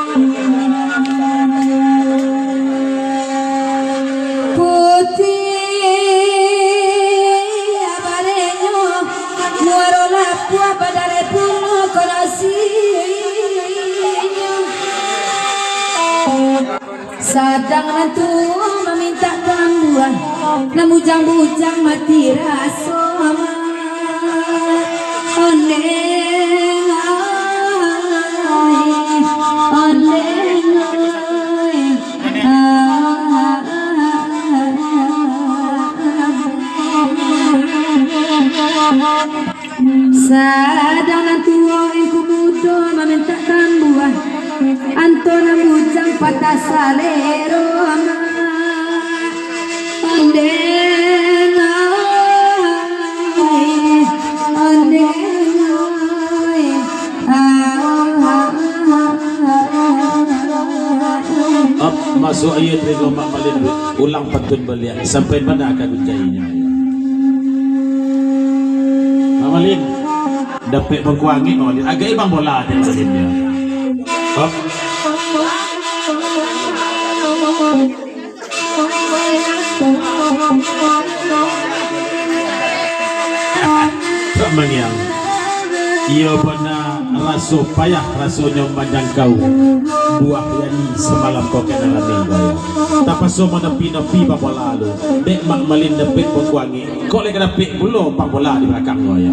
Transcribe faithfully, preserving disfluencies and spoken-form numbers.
Putiah barenyo, muaro lapuah badareh bungo karasinyo. Sadang nan tuo mamintak tambuah, nan bujang-bujang mati raso. Ondeng ai, ondeng ai. Sadang nan tuo Angku Mudo mamintak tambuah, anto nan bujang patah salero. Ondeng ai, ondeng ai. Ap, masuak aia talingo Mak Malin, ulang pantun baliak, sampai ma ka guncainyo. Mak Malin, dapek bangku angek, Mak Malin, agak ibang bola dek Malin dia. Ap. Mak Maniang, iyo bana raso payah rasonyo manjangkau buah yani samalam ko ka nan rami, yo. Tapaso manapi-napi bangku bola lu. Dek Mak Malin dapek bangku angek, kok lai ka dapek pulo bangku bola di balakang ko, yo.